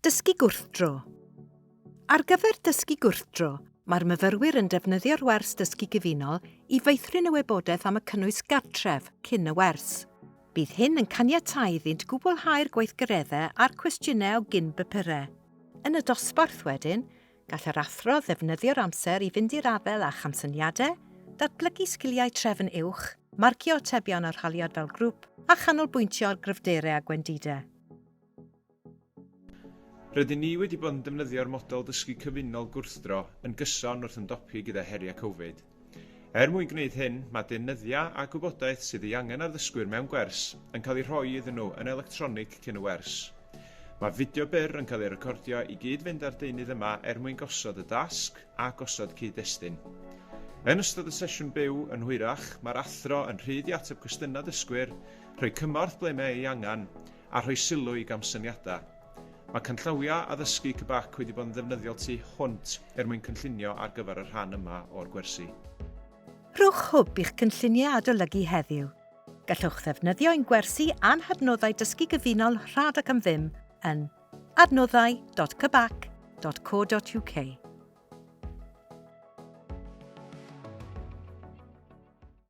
Dysgu gwrthdro. Ar gyfer dysgu gwrthdro, mae'r myfyrwyr yn defnyddio'r wers dysgu gyfunol i feithrin y wybodaeth am y cynnwys gartref cyn y wers. Bydd hyn yn caniatáu iddynt gwblhau'r gweithgareddau a'r cwestiynau o gyn-bapurau. Yn y dosbarth wedyn, gall yr athro ddefnyddio'r amser i fynd i'r afael â chamsyniadau, datblygu sgiliau trefn uwch, marcio atebion arholiad fel grŵp, a chanolbwyntio ar gryfderau a gwendidau. Rydyn ni wedi bod yn defnyddio'r model dysgu cyfunol gwrthdro yn gyson wrth ymdopi gyda heriau Covid. Er mwyn gwneud hyn, mae deunyddiau a gwybodaeth sydd ei angen ar ddysgwyr mewn gwers yn cael eu rhoi iddyn nhw yn electronig cyn y wers. Mae fideo byr yn cael ei recordio i gyd-fynd â'r deunydd yma er mwyn gosod y dasg a gosod cyd-destun. Yn ystod y sesiwn byw yn hwyrach, mae'r athro yn rhydd i ateb cwestiynau dysgwyr, rhoi cymorth ble mae ei angen, a rhoi sylw i gamsyniadau. Mae canllawiau addysgu CBAC wedi bod yn ddefnyddiol tu hwnt er mwyn cynllunio ar gyfer y rhan yma o'r gwersi. Rhowch hwb i'ch cynlluniau adolygu heddiw. Gallwch ddefnyddio ein gwersi a'n hadnoddau dysgu gyfunol rhad ac am ddim yn adnoddau.cbac.co.uk.